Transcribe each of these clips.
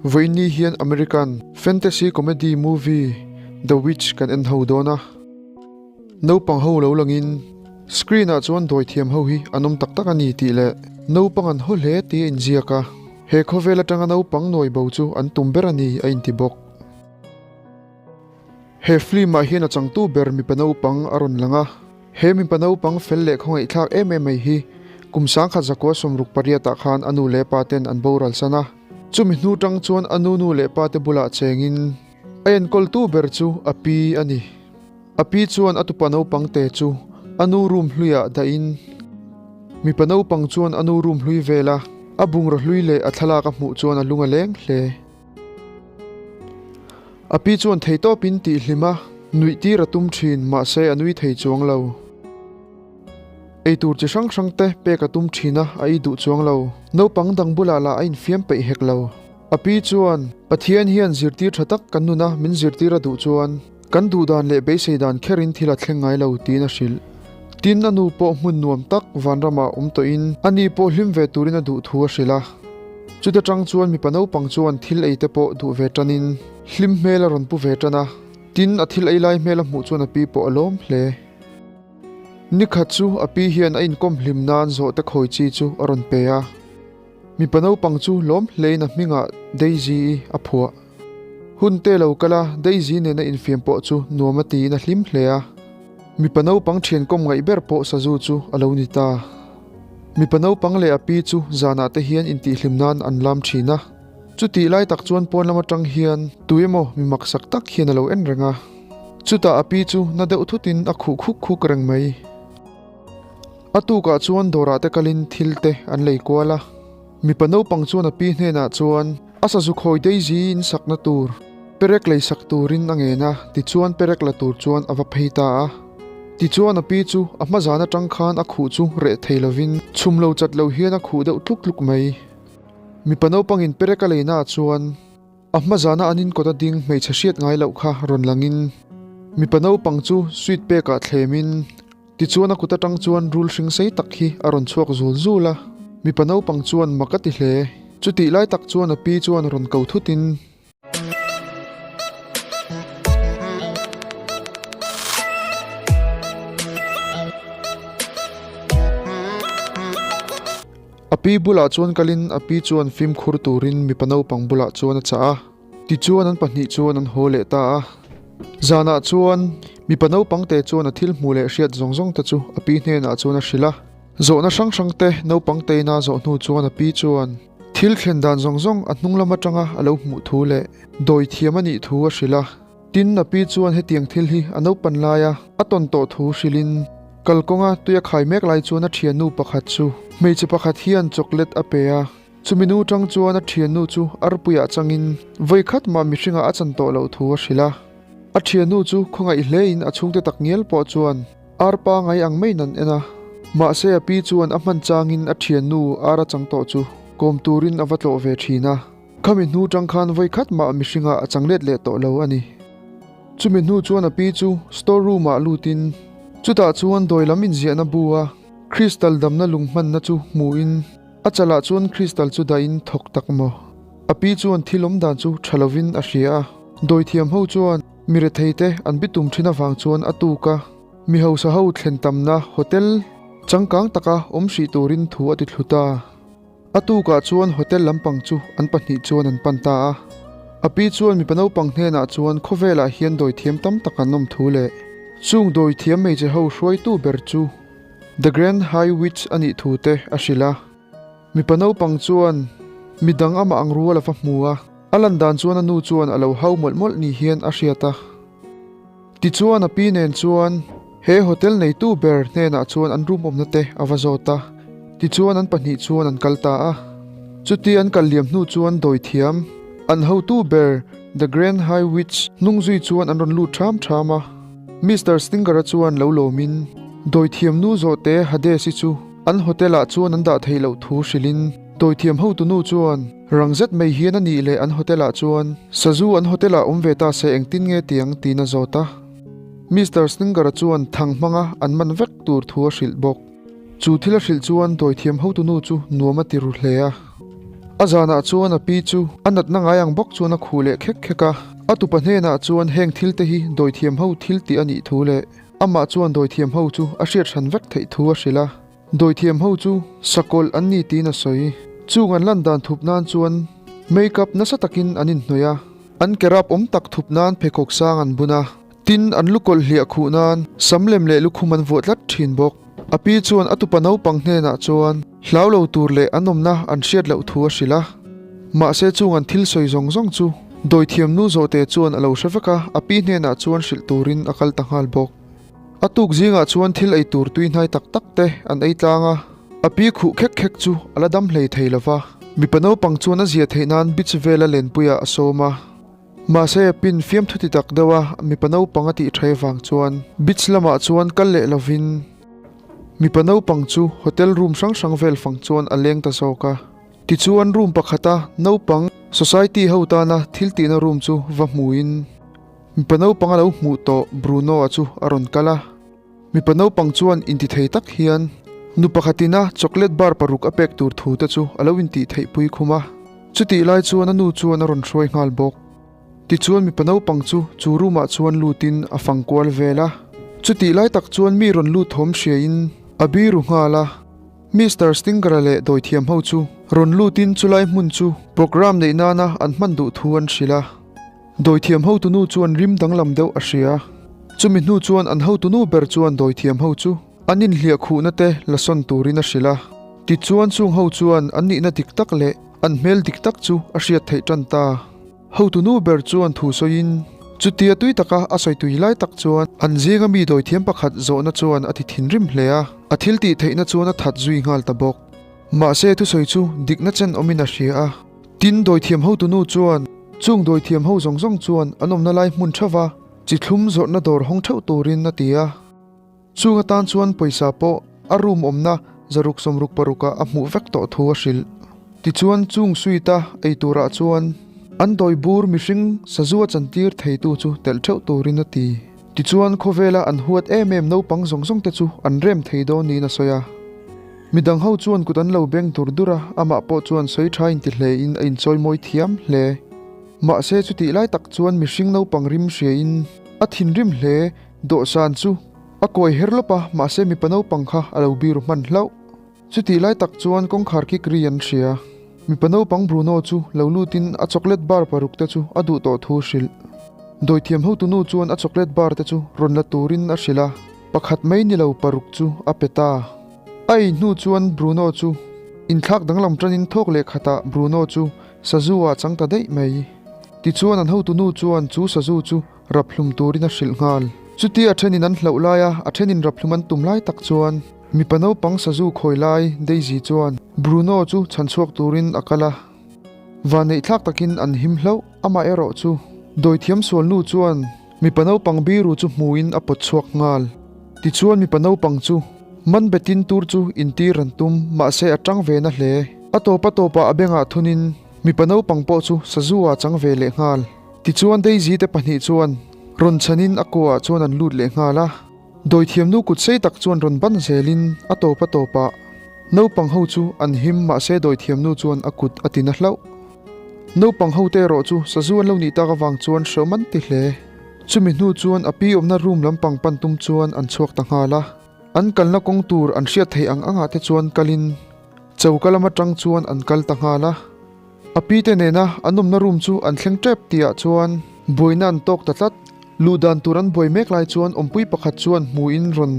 Vawiinni hian American fantasy comedy movie The Witch kan en ho dawn a. Naupang ho lo langin screen ah chuan dawithiam ho hi an awm tak tak a ni tih leh naupang an haw hle tih a inziak a. He khawvel atanga naupang nawi bo chu an tum ber a ni a inti bawk. He film ah hian a changtu ber mipa naupang a rawn lang a. He mipa naupang fel leh khawngaihthlak em em mai hi kum 1968 ah khan a nu leh pa ten an boral san a. Chumi hnu tang chuan a nu nu leh pa te bulah chengin a enkawltu ber chu a pi a ni. A pi chuan a tupa naupang te chu a nu room hluiah dahin mipa naupang chuan a nu room hlui vela a bungraw hlui leh a thlalak a hmuh chuan a lung a leng hle. A pi chuan theitawpin tihhlim a, nuih tir a tum thin, mahse a nui thei chuang lo. Eitur chi hrang hrang te pek a tum thin a, a ei duh chuang lo. Naupang dang bulah lah a infiam peih hek lo. A pi chuan, Pathian hian zirtir tha tak kan nun a, min zirtir a duh chuan kan duh dan leh beisei dan kherin thil a thleng ngai lo tiin a hrilh. Tin, a nu pawh hmun nuam tak vanramah awm tawhin ani pawh hlim ve turin a duh thu a hrilh a. Chuta tang chuan mipa naupang chuan thil ei te pawh duh ve tanin hlim hmel a rawn pu ve tan a. Tin, a thil ei lai hmel a hmuh chuan a pi pawh a lawm hle. Nikhat chu a pi hian a inkawm hlim nan zawhte khawi chi chu a rawn pe a. Mipa naupang chu lawm hlein a hmingah Daisy-i a phuah. Hun te lo kal a, Daisy nena infiam pawh chu nuam a tiin a hlim hle a. Mipa naupang thian kawm ngaih ber pawh sazu chu a lo ni ta. Mipa naupang leh a pi chu zanah te hian intihhlim nan an lam thin a. Chutih lai tak chuan pawn lam atang hian tu emaw mi maksak tak hian a lo en reng a. Chutah a pi chu na deuh thutin a khuh khuk khuk reng mai. A tukah chuan dawrah te kalin thil te an lei kual a. Mipa naupang chuan a pi hnenah chuan a sazu khawi Daisy in sakna tur perek lei sak turin a ngen a, tichuan perek la tur chuan a va phei ta a. Tichuan a pi chu a hma zan atang khan a khuh chu reh thei lovin chhum lo chat lo hian a khuh deuh tluk tluk mai. Mipa naupangin perek a leinaah chuan A hma zana an inkawt a ding hmeichhe hriat ngai loh kha rawn langin mipa naupang chu sweet pekah thlemin tichuan a kut atang chuan rul hring sei tak hi a rawn chhuak zul zul a, mipa naupang chuan mak a ti hle. Chutih lai tak chuan a pi chuan rawn ko thutin. A pi bulah chuan kalin a pi chuan fimkhur turin mipa naupang bulah chuan a chah a, tichuan an pahnih chuan an haw leh ta a. Zanah chuan mipa naupang te chuan a thil hmuh leh hriat zawng zawng te chu a pi hnenah chuan a hrilh a. Zawhna hrang hrang te naupang teina zawh hnu chuan a pi chuan thil thlen dan zawng zawng a hnung lam atanga a lo hmuh thu leh dawi thiam a nih thu a hrilh a. Tin, a pi chuan hetiang thil hi a naupan laia a tawn tawh thu hrilhin kalkawnga tui a khai mek lai chuan a thiannu pakhat chu hmeichhe pakhat hian chocolate a pe a. Chumi nu tang chuan a thiannu chu arpuiah changin vawikhat mah mihringah a chan tawh loh thu a hrilh a. A thiannu chu khawngaih hlein a chhungte tak ngial pawh chuan arpa ngai ang maiin an en a. Mahse a pi chuan a hman changin a thiannu ar a chang tawh chu kawm turin a va tlawh ve thin a. Khami hnu tang khan vawi khat mah mihringah a chang let leh tawh lo a ni. Chumi hnu chuan a pi chu store room ah lutin chutah chuan dawi lam inziahna bu a crystal damna lung hmanna chu hmuhin a chalah chuan crystal chu dahin thawk tak maw. A pi chuan thil awm dan chu tha lovin a hria a, dawithiam ho chuan mi rethei te an bitum thin avang chuan a tuk a, mi hausa ho thlen tamna hotel changkang taka awm hrih turin thu a ti thlu ta. A tukah chuan hotel lampang chu an pahnih chuan an pan ta a. A pi chuan mipa naupang hnenah chuan khawvelah hian dawithiam tam tak an awm thu leh chung dawithiam hmeichhe ho hruaitu ber chu The Grand High Witch a nih thu te a hrilh a. Mipa naupang chuan midang amah ang rual a va hmu a, a lan dan chuan a nu chuan a lo hau mawlh mawlh ni hian a hriat a. Tichuan a pi nen chuan he hotel neitu ber hnenah chuan an room awmna te a va zawt a, tichuan an pahnih chuan an kal ta a. Chuti an kal liam hnu chuan dawithiam, an hotu ber The Grand High Witch hnung zui chuan an rawn lut ṭham ṭham a. Mister Stinger-a chuan lo lawmin dawithiam nu zawhte Hades-i chu an hotel-ah chuan an dah theih loh thu hrilhin dawithiam hotu nu chuan Rang zet mai hian a nih leh an hotel ah chuan Sazu an hotel ah awm ve ta se engtin nge tiang tiin a zawt a. Mister Slinger-a chuan thang hmanga an man vek tur thu a hrilh bawk. Chu thil a hrilh chuan dawithiam hotunu chu nuam a ti ru hle a. A zanah chuan a pi chu a natna ngai ang bawk chuan a khuh leh khek khek a. A tupa hnenah chuan heng thil te hi dawithiam ho thil tih a nih thu leh amah chuan dawithiam ho chu a hriat hran vek theih thu a hrilh a. Dawithiam ho chu sakawlh an ni tiin a sawi. Chung an lan dan thup nan chuan make up nasa takin an inhnawih a, an ke rap awm tak thup nan pheikhawk sang an bun a, tin an lukawlh hliah khuh nan sam lem leh lukhum an vuah tlat thin bawk. A pi chuan a tupa naupang hnenah chuan hlau lo tur leh an awmna an hriat loh thu a hrilh a. Mahse chung an thil sawi zawng zawng chu dawithiam nu zawhte chuan a lo hre vek a, a pi hnenah chuan hrilh turin a kal ta nghal bawk. A tuk zingah chuan thil ei tur tui hnai tak tak te an ei tlang a, a pi khuh khek khek chu a la dam hlei thei lo va. Mipa naupang chuan a zia theih nan beach vela lenpuiah a sawm a. Mahse a pin fiamthu ti tak deuh a mipa naupang a tih thai vang chuan beach lamah chuan kal leh lovin mipa naupang chu hotel room hrang hrang vel fang chuan a leng ta zawk a. Tichuan room pakhata naupang society ho tana thil tihna room chu va hmuin Mipa naupang a lo hmuh tawh Bruno-a chu a rawn kal a. Mipa naupang chuan intithei tak hian nu pakhatin a chocolate bar paruk a pek tur thu te chu a lo intih theih pui khum a. Chutih lai chuan a nu chuan a rawn hruai nghal bawk. Tichuan mipa naupang chu chu room ah chuan lutin a fang kual vel a. Chutih lai tak chuan mi rawn lut thawm hriain a biru nghal a. Mister Stinger-a leh dawithiam ho chu rawn lutin chulai hmun chu programme neih nana an hman duh thu an hrilh a. Dawithiam hotunu chuan rim danglam deuh a hria. Chumi hnu chuan an hotunu ber chuan dawithiam ho chu an inhliah khuhna te la sawn turin a hrilh a. Tichuan chung ho chuan an nihna dik tak leh an hmel dik tak chu a hriat theih tan ta. Hotunu ber chuan thu sawiin chutia tui taka a sawi tui lai tak chuan an zinga mi dawithiam pakhat zawhna chuan a ti thinrim hle a, a thil tih theihna chuan a that zui nghal ta bawk. Mahse thusawi chu dikna chen awmin a hria a. Tin, dawithiam hotunu chuan chung dawithiam ho zawng zawng chuan an awmna lai hmun theuh a, chi thlum zawrhna dawr hawng theuh turin a ti a. Chung atan chuan pawisa pawh a room awmna zaruk sawmruk parukah a hmuh vek tawh thu a hrilh. Tichuan chung suite-a ei turah chuan an dawi bur mihring sazu a chantir theitu chu telh theuh turin a ti. Tichuan khawvela an huat em em naupang zawng zawng te chu an rem thei dawn niin a sawi a. Midang ho chuan kut an lo beng dur dur a, amah pawh chuan sawi tha inti hle in a inchawi mawi thiam hle. Mahse chutih lai tak chuan mihring naupang rim hria in a thinrim hle, dawhsan chu a kawi her lawp a, mahse mipa naupang kha a lo biru hman hlauh. Chutih lai tak chuan kawngkhar kik ri an hria. Mipa naupang Bruno chu lo lutin a chocolate bar paruk te chu a duh tawh thu hrilh. Dawithiam hotunu chuan a chocolate bar te chu rawn la turin a hrilh a, pakhat mai ni lo paruk chu a pe ta. A ei hnu chuan Bruno chu inthlak danglam tanin thawk leh khatah Bruno chu sazu ah chang ta daih mai. Tichuan an hotunu chuan chu sazu chu raphlum turin a hrilh nghal. Chutia a thenin an hlauh laia a thenin raphlum an tum lai tak chuan mipa naupang sazu khawi lai Daisy chuan Bruno chu chhanchhuak turin a kal a. Vanneihthlak takin an him hlauh amah erawh chu dawithiam sualnu chuan mipa naupang biru chu hmuin a pawt chhuak nghal. Tichuan mipa naupang chu man betin tur chu intir an tum mahse a tang ve na hle. A tawp a tawpah a bengah thunin mipa naupang pawh chu sazu ah chang ve leh nghal. Tichuan Daisy te pahnih chuan rawn chhanin a kuaah chuan an lut leh nghal a. Dawithiamnu kut sei tak chuan rawn ban zelin a tawp a tawpah naupang ho chu an him mahse dawithiamnu chuan a kut a tina hlauh. Naupang ho te erawh chu sazu an lo nih tak avang chuan hrehawm an ti hle. Chumi hnu chuan a pi awmna room lampang pan tum chuan an chhuak ta nghal a. An kalna kawng tur an hriat theih ang angah te chuan kalin choka lam atang chuan an kal ta nghal a. A pi te nena an awmna room chu an thleng tep tihah chuan buaina an tawk ta tlat. Luh dan tur an buai mek lai chuan awmpui pakhat chuan hmuin rawn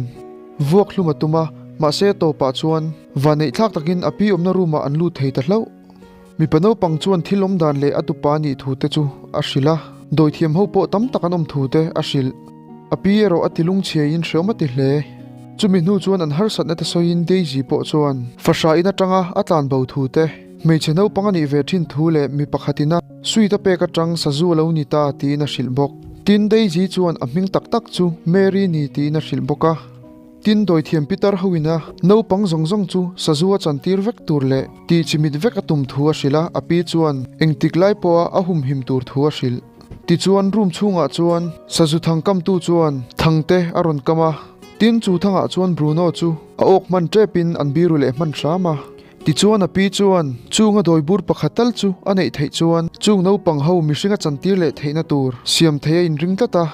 vuak hlum a tum a, mahse tawpah chuan vanneih thlak takin a pi awmna room ah an lut thei ta hlauh. Mipa naupang chuan thil awm dan leh a tupa nih thu te chu a hrilh a, dawithiam ho pawh tam tak an awm thu te a hrilh. A pi erawh a ti lungchhiaiin hreawm a ti hle. Chumi hnu chuan an harsatna te sawiin Daisy pawh chuan fahrah in atanga a tlan bo thu te, hmeichhe naupang a nih ve thin thu leh mi pakhatin a sweet a pek atang sazu a lo ni ta tiin a hrilh bawk. Tin, Daisy chuan a hming tak tak chu Mary ni tiin a hrilh bawk a. Tin, dawithiam pitar hoin a naupang zawng zawng chu sazu a chantir vek tur leh tih chimit vek a tum thu a hrilh a, a pi chuan engtik lai pawha a humhim tur thu a hrilh. Tichuan room chhungah chuan sazu thang kamtu chuan thangte a rawn kam a, tin chu thangah chuan Bruno chu a awk hman tepin an biru leh hman hram a. Tichuan a pi chuan chung a dawi bur pakhat tal chu a neih theih chuan chung naupang ho mihring a chantir leh theihna tur siam thei a inring tlat a.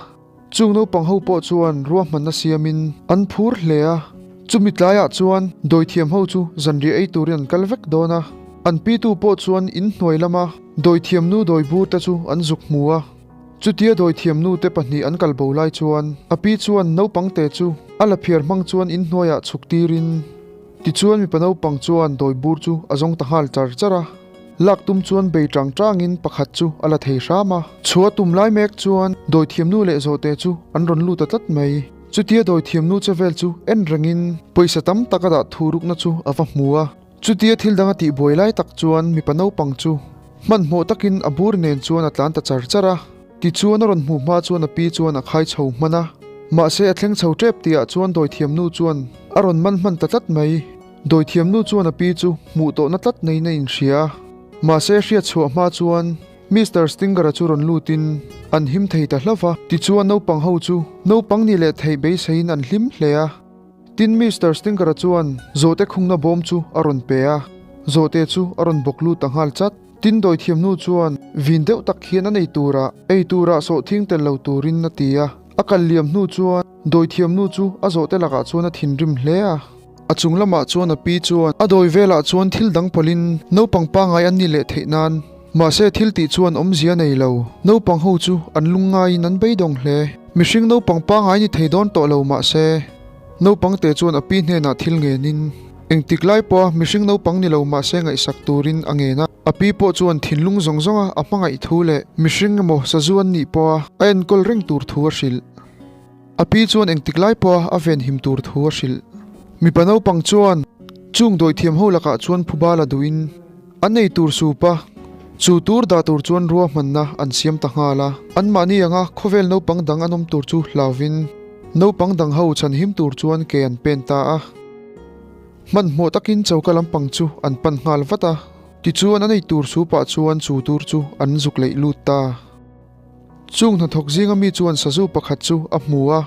Chung naupang ho pawh chuan ruahmanna siamin an phur hle a. Chumi tlaiah chuan dawithiam ho chu zanriah ei turin an kal vek dawn a. An pitu pawh chuan inhnuai lama dawithiamnu dawi bur te chu an zuk hmu a. Chutia dawithiamnu te pahnih an kal bo lai chuan a pi chuan naupang te chu a la phiar hmang chuan inhnuaiah chhuk tirin Tichuan mipa naupang chuan dawi bur chu a zawng ta nghal char char a, lak tum chuan bei tang tangin pakhat chu a la thei hram a. Chhuah tum lai mek chuan dawithiamnu leh zawhte chu an rawn lut ta tlat mai. Chutia dawithiamnu che vel chu en rengin pawisa tam tak a dah thu rukna chu a va hmu a. Chutia thil dang a tih buai lai tak chuan mipa naupang chu hmanhmawh takin a bur nen chuan a tlan ta char char a. Tichuan a rawn hmuh hma chuan a pi chuan a khai chho hman a, mahse a thleng chho tep tihah chuan dawithiamnu chuan a rawn man hman ta tlat mai. Dawithiamnu chuan a pi chu hmuh tawhna tlat neiin a inhria a, mahse hriat chhuah hma chuan Mister Stinger-a chu rawn lutin an him thei ta hlauh va. Tichuan naupang ho chu naupang nih leh theih beiseiin an hlim hle a. Tin Mister Stinger-a chuan zawhte khungna bawm chu a rawn pe a, zawhte chu a rawn bawk lut ta nghal chat. Tin dawithiamnu chuan vin deuh tak hian a nei turah ei turah sawhthing tel lo turin a ti a. A kal liam hnu chuan dawithiamnu chu a zawhte lakah chuan a thinrim hle a. A chung lamah chuan a pi chuan a dawi velah chuan thil dang pawlhin naupang pangngai an ni leh theih nan. Mahse thil tih chuan awmzia nei lo. Naupang ho chu an lungngaiin an beidawng hle. Mihring naupang pangngai ni thei dawn tawh lo mahse naupang te chuan a pi hnenah thil ngenin. Engtik lai pawha mihring naupang ni lo mahse ngaihsak turin a ngen a, a pi pawh chuan thinlung zawng zawnga a hmangaih thu leh mihring emaw sazu an nih pawha a enkawl reng tur thu a hrilh. A pi chuan engtik lai pawha a venhim tur thu a hrilh. Mipa naupang chuan chung dawithiam ho lakah chuan phuba la duhin an ei tur sup a, chu tur dah tur chuan ruahmanna an siam ta nghal a. Anmahni anga khawvel naupang dang an awm tur chu hlauvin naupang dang ho chhanhim tur chuan ke an pen ta a. Hmanhmawh takin choka lampang chu an pan nghal vat a, tichuan an ei tur supah chuan chu tur chu an zuk leih lut ta. Chung hnathawk zinga mi chuan sazu pakhat chu a hmu a.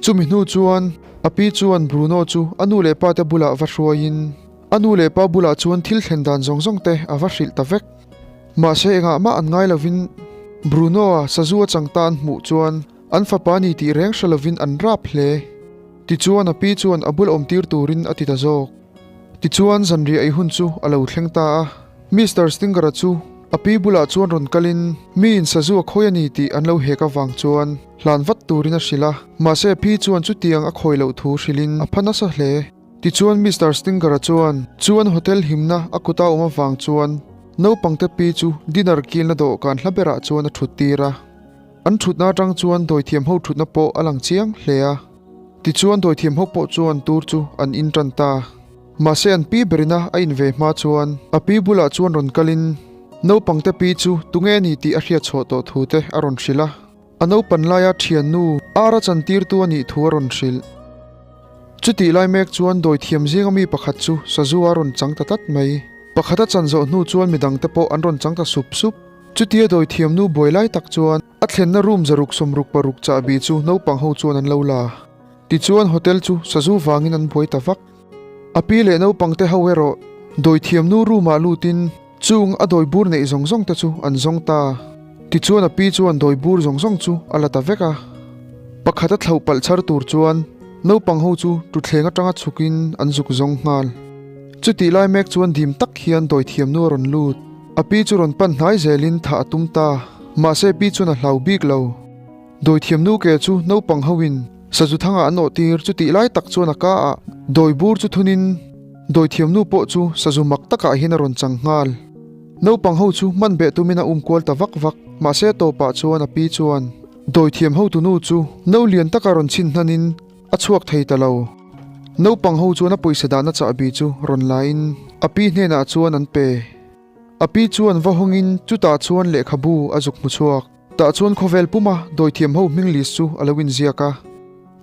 Chumi hnu chuan a pi chuan Bruno chu a nu leh pa te bulah va hruaiin a nu leh pa bulah chuan thil thlen dan zawng zawng te a va hrilh ta vek. Mahse engah mah an ngai lovin Bruno-a sazu a chang ta an hmuh chuan an fapa ni tih reng hre lovin an rap hle. Tichuan a pi chuan a bul awm tir turin a ti ta zawk. Tichuan zanriah ei hun chu a lo thleng ta a. Mister Stinger-a chu a pi bulah chuan rawn kalin miin sazu a khawi a ni tih an lo hek avang chuan hlan vat turin a hrilh a. Mahse a pi chuan chutiang a khawi loh thu hrilhin a pha nasa hle. Tichuan Mister Stinger-a chuan chuan hotel himna a kuta awm avang chuan naupangte pi chu dinner kilna dawhkan hla berah chuan a thut tir a. An thutna atang chuan dawithiam ho thutna pawh a lang chiang hle a. Tichuan dawithiam ho pawh chuan tur chu an in tan ta. Mahse an pi berina a in ve hma chuan a pi bulah chuan rawn kalin naupangte pi chu tunge ni tih a hriat chhuah tawh thu te a rawn hrilh a. A naupan laia thiannu ar a chantirtu a nih thu a rawn hrilh. Chutih lai mek chuan dawithiam zinga mi pakhat chu sazu a rawn chang ta tlat mai. Pakhat a chan zawh hnu chuan midangte pawh an rawn chang ta sup sup. Chutia dawithiamnu buai lai tak chuan a thlenna room 166 chahbi chu naupang ho chuan an lo la. Tichuan hotel chu sazu vangin an buai ta vak. A pi leh naupang te ho erawh dawithiamnu room ah lutin chung a dawi bur neih zawng zawng te chu an zawng ta. Tichuan a pi chuan dawi bur zawng zawng chu a la ta vek a. Pakhat a thlauh palh chhar tur chuan naupang ho chu tuthleng atanga chhukin an zuk zawng nghal. Chutih lai mek chuan dim tak hian dawithiamnu a rawn lut. A pi chu rawn pan hnai zelin thah a tum ta. Mahse pi chuan a hlau bik lo. Dawithiamnu ke chu naupang hoin sazu thangah an awhtir chutih lai tak chuan a ka ah dawi bur chu thunin dawithiamnu pawh chu sazu mak takah hian a rawn chang nghal. Naupang ho chu hman beh tumin a um kual ta vak vak. Mahse tawpah chuan a pi chuan dawithiam hotunu chu no lian taka rawn chhin hnanin A chhuak thei ta lo. Naupang ho chuan a pawisa dahna chahbi chu rawn lain a pi hnenah chuan an pe. A pi chuan va hawngin chutah chuan lehkhabu a zuk hmu chhuak. Tah chuan khawvel puma dawithiam ho hming list chu a lo inziak a.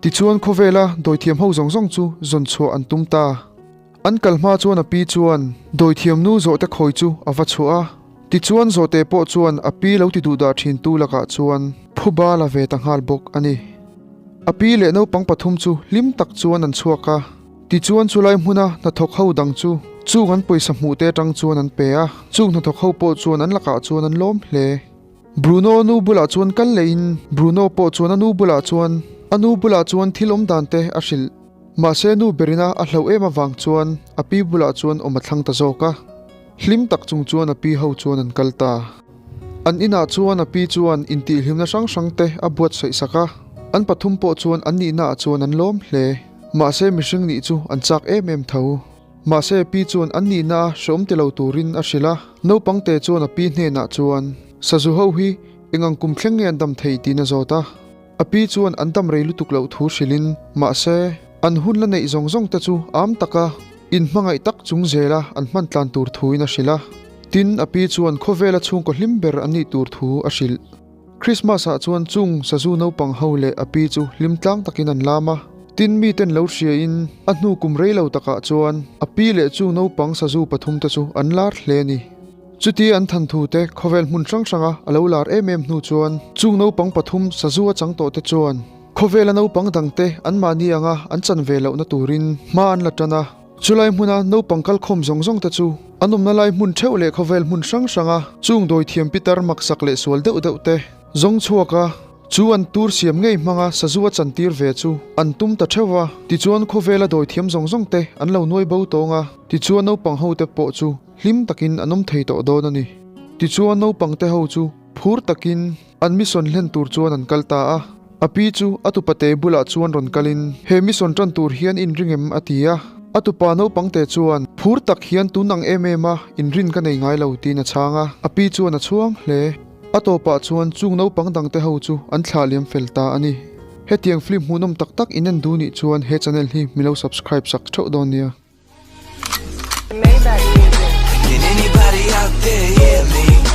Tichuan khawvela dawithiam ho zawng zawng chu zawn chhuah an tum ta. An kal hma chuan a pi chuan dawithiamnu zawhte khawi chu a va chhuah a. Tichuan zawhte pawh chuan a pi lo ti duhdah thintu lakah chuan phuba la ve ta nghal bawk a ni. A pi leh naupang pathum chu hlim tak chuan an chhuak a. Tichuan chulai hmuna hnathawk ho dang chu chung an pawisa hmuh te atang chuan an pe a, chung hnathawk ho pawh chuan an lakah chuan an lawm hle. Bruno nu bulah chuan kal lehin Bruno pawh chuan a nu bulah chuan a nu bulah chuan thil awm dan te a hrilh. Mahse nu berina a hlauh em avang chuan a pi bulah chuan awm a thlang ta zawk a. Hlim tak chung chuan a pi ho chuan an kal ta. An inah chuan a pi chuan intihhlimna hrang hrang te a buatsaih sak a, an pathum pawh chuan an nihna ah chuan an lawm hle. Mahse mihring nih chu an chak em em tho. Mahse a pi chuan an nihna a hreawm ti lo turin a hrilh a, naupang te chuan a pi hnenah chuan sazu ho hi eng ang kum thleng nge an dam thei tiin a zawt a. A pi chuan an dam rei lutuk loh thu hrilhin, mahse, an hun la neih zawng zawng te chu am taka inhmangaih tak chung zela an hman tlan tur thuin a hrilh a. Tin, a pi chuan khawvela chhungkaw hlim ber an nih tur thu a hrilh. Krismas-ah chuan chung sazu naupang ho leh a pi chu hlim tlang takin an lam a. Tin, miten lo hriain a hnu kum rei lo takah chuan a pi leh chung naupang sazu pathumte chu an lar hle a ni. Chuti an than thu te khawvel hmun hrang hranga a lo lar em em hnu chuan chung naupang pathum sazu a chang tawh te chuan khawvela naupang dang te anmahni anga an chan ve lohna turin hma an la tan a. Chulai hmuna naupang kalkhawm zawng zawng te chu an awmna lai hmun theuh leh khawvel hmun hrang hranga chung dawithiam pitar maksak leh sual deuh deuh te zawng chhuak a, chu an tur siam ngei hmanga sazu a chantir ve chu an tum ta theuh va. Tichuan khawvela dawithiam zawng zawng te an lo nuai bo tawng a, tichuan naupang ho te pawh chu Hlim takin an awm thei tawh dawn a ni. Tichuan naupang te ho chu phur takin an mission hlen tur chuan an kal ta a. A pi chu a tupate bulah chuan rawn kalin, He mission tan tur hian inring em? a ti a. A tupa naupang te chuan, Phur tak hian tun ang em em a inrin ka nei ngai lo tiin a chhang a. A pi chuan a chhuang hle. A tawpah chuan chung naupang dangte ho chu an thlah liam fel ta a ni. Hetiang film hmuhnawm tak tak in en duh nih chuan he channel hi mi lo subscribe sak theuh dawn nia. Can anybody out there hear me?